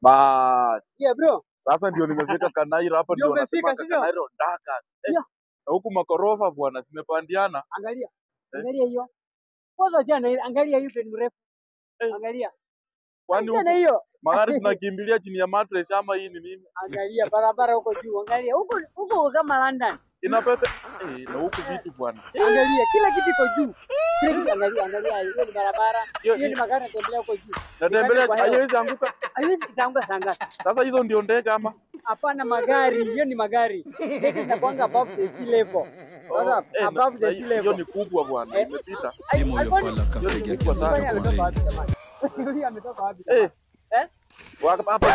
Bas. Yeah bro. Sasa ndio nimefika Kanairo hapa Ndio ndio umefika, wanasema si ndio? Kanairo Dakas. Yeah. Na huku makorofa bwana zimepandiana. Angalia. Angalia hiyo. Kwanza jana ile angalia hiyo ni mrefu. Angalia. Kwani Achana huku hiyo. magari zinakimbilia chini ya mattress ama hii ni nini? Angalia barabara huko juu. Angalia huko huko kama London. Inapepe. Na huku vitu bwana. Angalia kila kitu iko juu. Kila kitu angalia, angalia hiyo ni barabara. Hiyo Hiyo ni magari yanatembelea huko juu. natembelea kwa hewa. haiwezi anguka. Haiwezi itaanguka saa ngapi? Sasa hizo ndio ndege ama? Hapana magari, hiyo ni magari. Ndege zinakuanga above the sea level. Sasa above na the sea hiyo level. ni kubwa bwana, Eh. imepita. Ai, Dimo alikuwa ni- yofala kafegi Hiyo ni kubwa akianza sana. Kwani jopo ametoka lane. wapi jamani? Huyu ametoka wapi? Eh. Eh? Hapa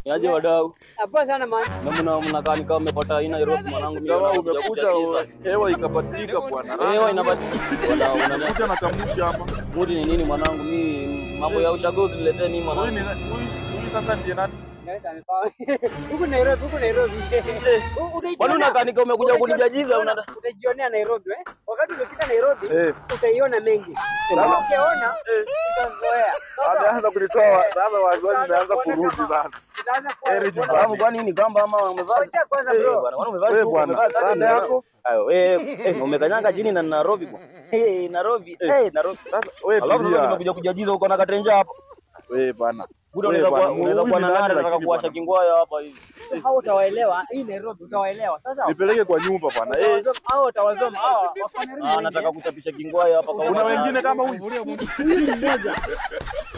Niaje wadau? Hapo sana man. Na mna mnakaa ni kama mmepata aina Nairobi mwanangu mimi. kama nakuja umekuja kujajiza. hewa ikabadilika bwana. Hewa inabadilika. Wadau unania. Kuja na kamuti ama. Muti ni nini mwanangu? Mimi mambo ya ushagozi niletee mimi Huyu mwanangu. ni huyu sasa ndiye nani? Ngaleta amepaa. Huku Nairobi, huku Nairobi. Kwani unakaa ni kama umekuja kunijajiza una Utajionea Nairobi eh? Wakati umefika Nairobi Eh. utaiona mengi. Kama ukiona utazoea. Sasa Ameanza kunitoa sasa, wasiwasi imeanza kurudi sana. utaanza kuwa Heri nyumbani. Alafu kwani ni kamba ama umevaa? Ngoja kwanza Eh, bro. bwana, kwani umevaa Wewe shuka, bwana, umevaa sare rada yako. Ayo, umekanyanga chini na Nairobi bwana. Eh, Nairobi. Eh, Nairobi. Sasa wewe Alafu sasa tulia. nimekuja kujajiza uko na katenja hapo. Wewe bwana. Buda Wewe unaweza bwana, kuwa unaweza huyu kuwa ni na nani nani nataka lakini kuwasha bwana? kingwaya hapa hivi. Hao utawaelewa, hii Nairobi utawaelewa. Sasa Nipeleke kwa nyumba bwana. Eh, utawazoma, hao utawazoma hawa wako Nairobi. Ah, nataka kuchapisha kingwaya hapa kama kuna wengine kama huyu. Huyu ni mmoja.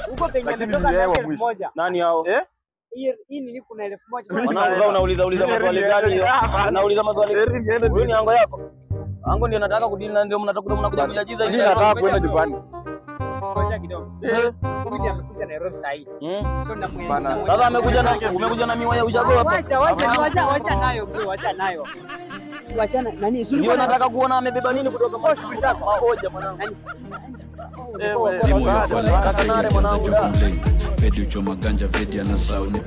Huko penye Lakini ametoka ni na hewa elfu mwisho. moja. Nani hao? Eh? Hii nini kuna 1000. Mwanangu sasa unauliza uliza maswali gani hiyo? Unauliza maswali. Heri niende Huyu ni ango yako. Ango ndio nataka kudili na ndio mnataka mnakuja kujajiza Mimi nataka kwenda nyumbani. Ngoja kidogo. Eh, Huyu ndiye amekuja Nairobi saa hii. Hmm? So Bana. Sasa amekuja na umekuja na miwa ya ushago hapa. Wacha wacha wacha wacha nayo bro, wacha nayo. Wachana nani? Si Ndio ulikuwa na nataka kuona amebeba nini kutoka shughuli zako. maoja mwanangu. Nani? Eh, wewe. Dimo yofala Kaka kafegi nare akianza mwanangu jopo da. lane. Pedi uchoma ganja vedi anasahau ni